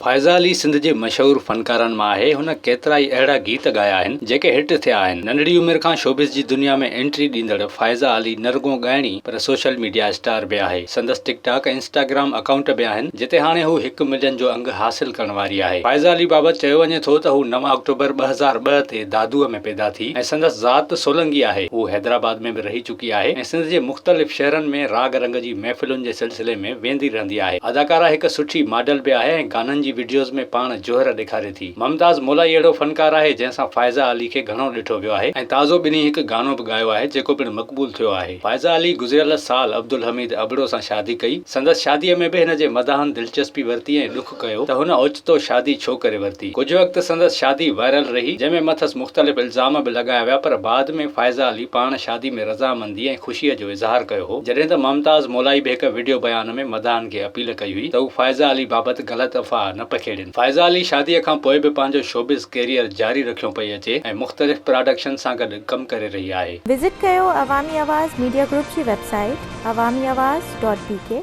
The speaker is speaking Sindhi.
فائزه علي سنڌ جي مشهور فنڪارن مان آهي. هن ڪيترائي اهڙا گيت ڳايا آهن، جيڪي هٽ ٿيا آهن. ننڍڙي عمر کان شوبز جي دنيا ۾ انٽري ڏيندڙ فائزه علي نه رڳو ڳائڻي پر سوشل ميڊيا اسٽار به آهي. سندس ٽڪ ٽاڪ ۽ انسٽاگرام اڪائونٽ به آهن، جتي هاڻي هو هڪ ملين جو انگ حاصل ڪرڻ واري آهي. فائزه علي بابت چيو وڃي ٿو ته هو نو آڪٽوبر 2002 تي دادوء ۾ پيدا ٿي ۽ سندس ذات سولنگي آهي. هوء حيدرآباد ۾ به رهي چڪي آهي ۽ سنڌ جي مختلف شهرن ۾ راڳ رنگ جي محفلن جي سلسلي ۾ ويندي رهندي آهي. اداڪاره هڪ سٺي ماڊل به آهي ۽ گانن جي وڊيوز ۾ پاڻ جوهر ڏيکاري ٿي. ممتاز مولائي اهڙو فنڪار آهي جنهن سان فائزه علي کي گهڻو ڏٺو ويو آهي ۽ تازو ٻنهي هڪ گانو به ڳايو آهي جيڪو پڻ مقبول ٿيو آهي. فائزه علي گذريل سال عبدالحميد ابڙو سان شادي ڪئي. سندس شاديء ۾ به هن جي مداحن دلچسپي ورتي ۽ ڏک ڪيو ته هن اوچتو شادي ڇو ڪري ورتي. ڪجهه وقت سندس شادي وائرل رهي، جنهن ۾ مٿس مختلف الزام به لڳايا ويا پر بعد ۾ فائزه علي پاڻ شادي ۾ رضامندي ۽ خوشيء جو اظهار ڪيو هو. جڏهن ته ممتاز مولائي به هڪ وڊيو بيان ۾ مداحن کي اپيل ڪئي هئي ته هو فائزه علي بابت غلط افواهه نه پکيڙين. فائزه علي شاديء کان پوء به پنهنجو شوبز ڪيريئر جاري رکيو پئي اچي ۽ مختلف پراڊڪشن سان گڏ ڪم ڪري رهي آهي. وزٽ ڪيو عوامي آواز ميڊيا گروپ جي website Awami Awaz dot B K.